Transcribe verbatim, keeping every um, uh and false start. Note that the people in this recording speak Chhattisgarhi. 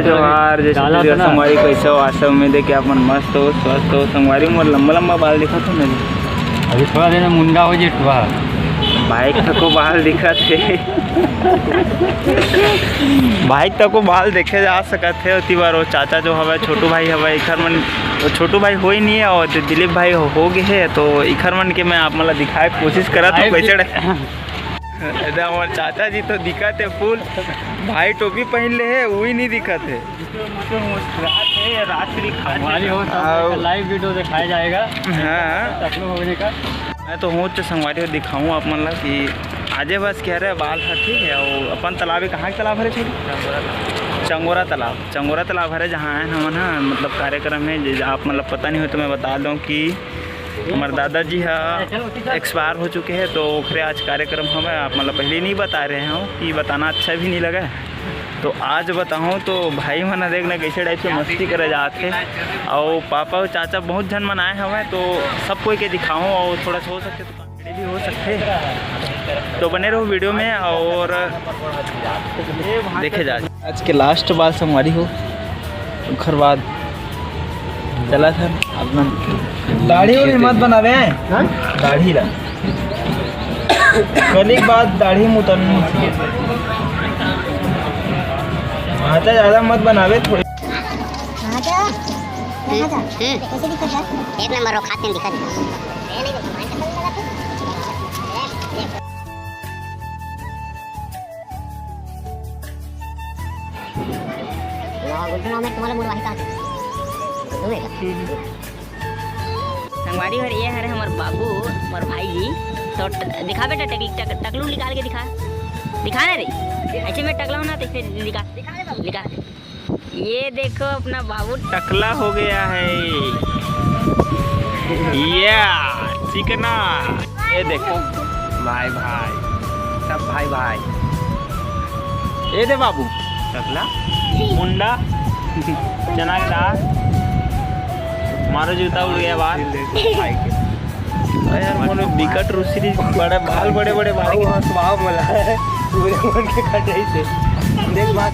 जोहार, जय छत्तीसगढ़ संगवारी, कैसे हो? आशा उम्मीद है कि आप मन मस्त हो, स्वस्थ हो। संगवारी, मोर लंबा लंबा बाल दिखत हे ना? अभी थोड़ा देर में मुंडा हो जी। भाई तको बाल दिखत हे। भाई तको बाल देखे जा सकत हे। ओती बार वो चाचा जो हवे, छोटू भाई हवे, इखर मन, वो छोटू भाई हो ही नहीं है, और दिलीप भाई हो, हो गए है, तो इखर मन के मैं आप मन ला दिखाए के कोशिश करत हूँ। कैसे एदे, हमर चाचा जी तो दिखत हे फुल, भाई टोपी पहन ले हे, वही नहीं दिखत हे। रात है, रात के लिए खास हमारी हो, तो आओ। Live video दिखाया जाएगा। हाँ। तकलीफ होने का। मैं तो हूँ, संगवारी हो, दिखाऊँ आप मन ला कि आजे बस क्या रहे बाल ह, ठीक है। और अपन तालाब है, कहाँ के तालाब हरे छोटे? चंगोरा तालाब, चंगोरा तालाब हरे, जहाँ आए हमन ह, मतलब कार्यक्रम है। जे आप मतलब पता नहीं हो तो मैं बता दूँ कि हमर दादाजी ह एक्सपायर हो चुके हैं, तो ओखरे आज कार्यक्रम हवे। आप मतलब पहले नहीं बता रहे हो कि बताना अच्छा भी नहीं लगा, तो आज बताऊँ तो भाई मन ह देखना कैसे टाइप से मस्ती करे जात हे, और पापा और चाचा बहुत झन मन आए हवे, तो सब कोई के दिखाऊँ और थोड़ा सा हो सकते तो comedy भी हो सकते, तो बने रहो video में और देखे जा। आज के last बार संगवारी हो, ओखर बाद चला था अपना दाढ़ी उढ़ी मत बनावे, हाँ? दाढ़ी ला कली के बाद दाढ़ी मुतन। हाँ, तो ज्यादा मत बनावे, थोड़ी। हाँ, तो यहाँ था। हम्म। कैसे दिखा था? एक नंबर वो खाते हैं, दिखा दे। वाह, गुड्डू नाम है तुम्हारा, मोर भाई का। तुम्हें का? संगवारी हो, ये हरे हमर बाबू, हमर भाई जी। तो ट-, दिखा बेटा, टक-, टक-, टकलू निकाल के दिखा, दिखा ना रे। ऐसे मैं टकला हूँ ना, तो इसे दिखा, दिखा। ये देखो, अपना बाबू टकला हो गया है। या चिकना, ये देखो भाई, भाई, सब भाई, भाई। ये दे बाबू, टकला, मुंडा, चना के दाल, मारो जूता उड़ गया बाहर। अरे यार, मोर बिकट रुसी, बड़े बाल, बड़े बड़े बाल। आओ, हंसवाओ मोला। पूरे मन के कटाई से। देख बात।